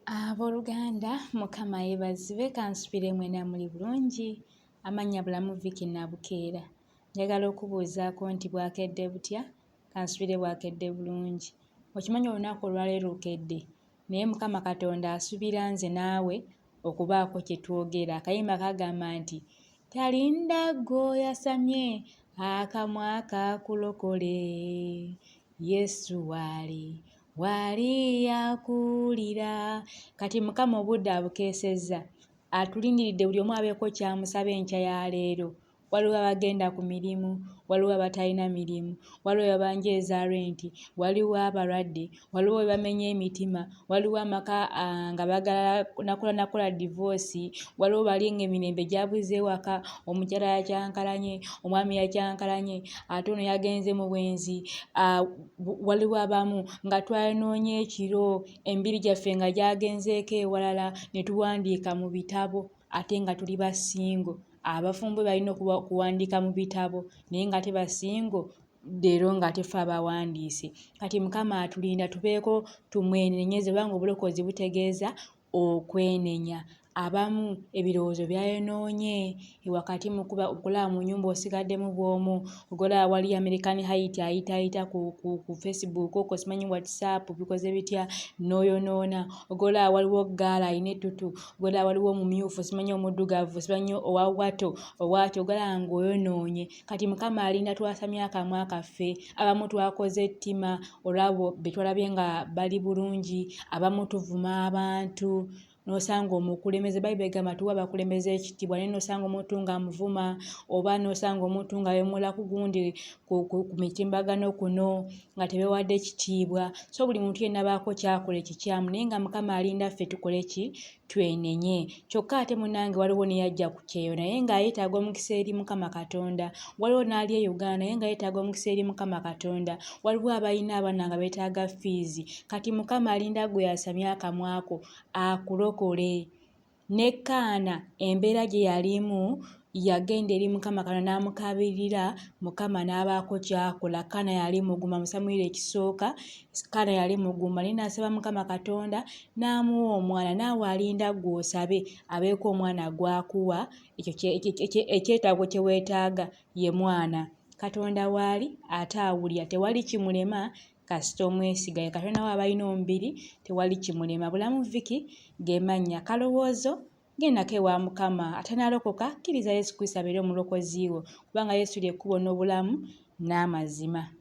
Abooluganda Mukama yeebazibwe kansubire mwena muli bulungi. Amannya Bulamu Vicky Nabukeera. Njagala okubuuzaako nti bwakedde butya? Kansubire bwakedde bulungi. Okimanyi olunaku olwaleero lukedde naye Mukama Katonda asubira nze naawe okubaako kye twogera. Akayimba kagamba nti talinda ggw'oyasamye akamwa kakulokole Yesu waali, waali akuwulira. Kati Mukama obudde abukeesezza, atulindiridde buli omu abeeko ky'amusaba enkya ya leero. Waliwo abagenda ku mirimu, waliwo abatalina mirimu, waliwo ababanja eza renti, waliwo abalwadde, waliwo be bamenya emitima, waliwo amaka nga bagala nakola nakola divorce, waliwo bali ng'emirembe gyabuze ewaka, omukyala yakyankalanye, omwami yakyankalanye, ate ono yagenze mu bwenzi. Waliwo abamu nga twayonoonye ekiro, emibiri gyaffe nga gyagenzeeko ewalala ne tuwandiika mu bitabo ate nga tuli ba singo. Abafumbo balina okuwandiika mu bitabo naye ng'ate ba singo leero ng'ate ffe abawandiise. Kati Mukama atulinda tubeeko tumwenenyeze kubanga obulokozi butegeeza okwenenya. Abamu ebirowoozo byayonoonye wakati mu kuba okulaba mu nnyumba osigaddemu bw'omu, ogolaba waliyo American Height ayitaayita ku Facebook okwo simanyi WhatsApp bikoze bitya n'oyonoona, ogolaba waliwo ggaala alina ettutu, ogolaba waliwo omumyufu simanyi omuddugavu simanyi owa wato owaaki ogolaba ng'oyonoonye. Kati Mukama alinda twasamye akamwa kaffe, abamu twakoze ettima olw'abo be twalabye nga bali bulungi, abamu tuvuma abantu n'osanga omukulembeze, Bayibuli egamba tuwe abakulembeze ekitiibwa naye n'osanga omuntu ng'amuvuma oba n'osanga omuntu ng'ayomoola ku gundi ku mitimbagano kuno nga tebeewadde kitiibwa. So buli muntu yenna abaako ky'akola ekikyamu naye nga Mukama alinda ffe tukole ki? Twenenye. Kyokka ate munnange waliwo n'eyajja ku kyeyo naye nga yeetaaga omukisa eri Mukama Katonda. Waliwo n'ali e Uganda naye nga yeetaaga omukisa eri Mukama Katonda. Waliwo abalina abaana nga beetaaga ffiizi. Kati Mukama alinda ggwe yasamye akamwa ko akulokole. Ne Kaana embeera gye yalimu yagenda eri Mukama Katonda n'amukaabirira, Mukama n'abaako ky'akola. Kaana yali mugumba mu Samwiri ekisooka, Kaana yali mugumba naye n'asaba Mukama Katonda n'amuwa omwana. Naawe alinda ggwe osabe abeeko omwana gw'akuwa, ekyo ekyetaago kye weetaaga ye mwana. Katonda waali ate awulira, tewali kimulema kasita omwesiga. Ye Katonda wo abalina omubiri tewali kimulema. Bulamu Vicky ge mannya. Kalowoozo gendako ewa Mukama. Atanalokoka kkiriza Yesu Kristo abeere omulokozi wo kubanga Yesu lye kkubo n'obulamu n'amazima.